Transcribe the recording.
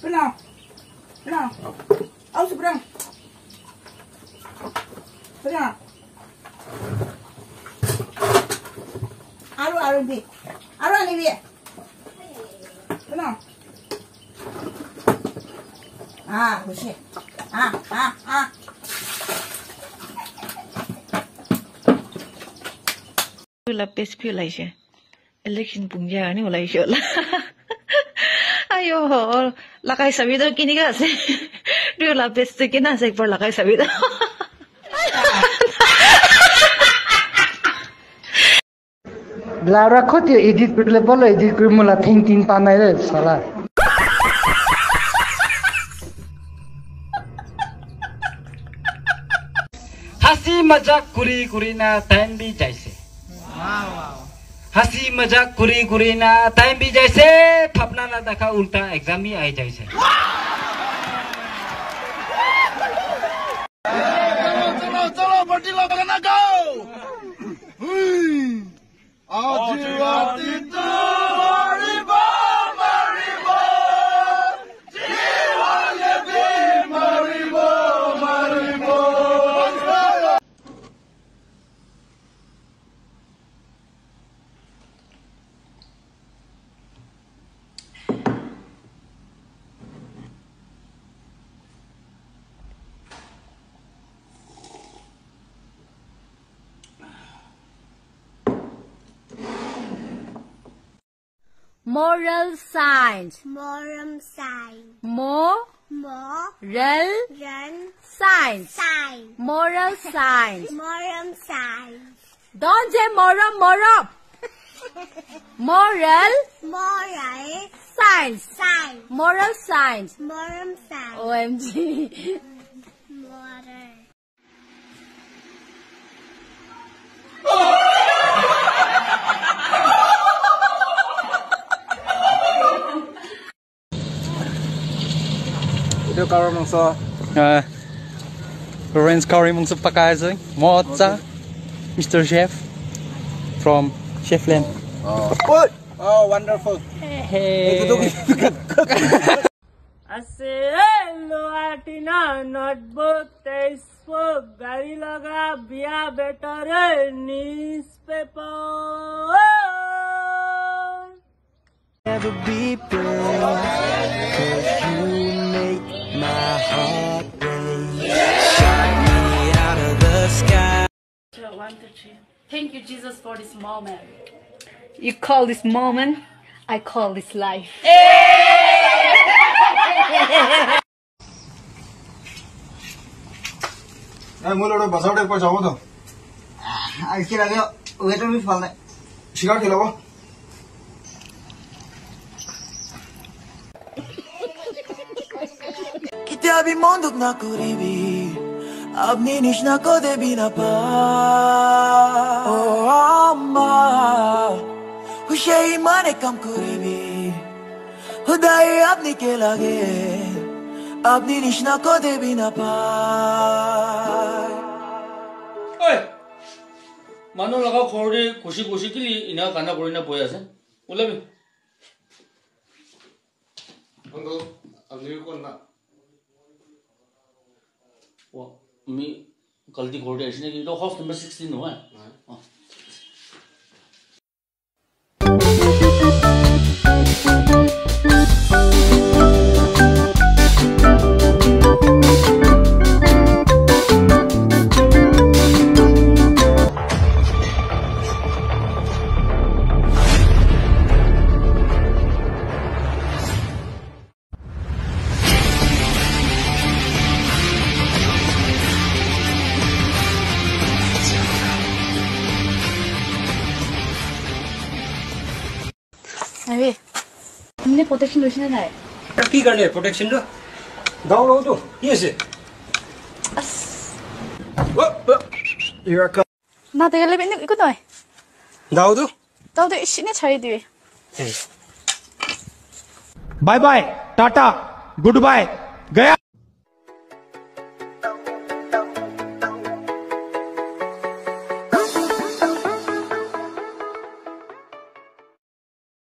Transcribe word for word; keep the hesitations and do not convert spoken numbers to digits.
Puna. Puna. Au su puna. Puna. Aru, aru bi. Aru ani bi. Puna. Ah, hoise. Ah, ah, ah. La best view laise. Election pungja ani ulai shola. Ayo, lagai sabi to kinika ase. Dui la best to kina ase, ekbar lagai sabi to. Laura khoti edit kurile bolo edit kuri mula thing tin pa nai re sala. Hasi majak kuri kuri na time bi jaise. Hasi majak kuri kuri na time bi jaise, bhabna na dekha ulta exam hi ahi jaise. Chalo, chalo, chalo, party logo na gao. Hui. Aji rati tu maribo, maribo. Jiwan le bhi maribo, maribo. Moral science. Moral science. Mo. Mo. Rel. Ren. Science. Science. Moral science. Moral science. Don't say moral, moral. Moral. Moral. Science. Science. Moral science. Moral science. O M G. Moral. Itu curry mangso. Uh, Lawrence curry mangso pakai ase. Mocha. Mister Chef from Chefland. Oh. Oh, wonderful. Hey. Ase lo atina notebook, textbook, gari laga biya better newspaper. Never be brave, 'cause you make my heart break. Shot me out of the sky. One, two, three. Thank you, Jesus, for this moment. You call this moment, I call this life. Hey, mui loro bazar te ekbar jabo to. Aise lage, weather bhi bhal nai. Shikar khilabo. Ketia bi mon dukh nakoribi, apni nishna ko debi na pa. Oh, ama, hushe hi mane kam koribi, hudai apni ke lage, apni nishna ko debi na pa. Oi, manu laga ghor te khushi khushi kili ina kana kori na bohi ase? Ulabi. Uncle, apni bi kon na? Wa, mi galti kori dise naki? Etu house number sixteen hoy. Hoy. Oh. Are, apni protection loise na nai? Ki karne protection lo? Dao lo to. Yes. As. What? What? You are Na, taga lebe ni, ikut noi. Dao tu? Dao tu, ishi ni chai dibi. Hey. Bye bye, tata, goodbye, gaya.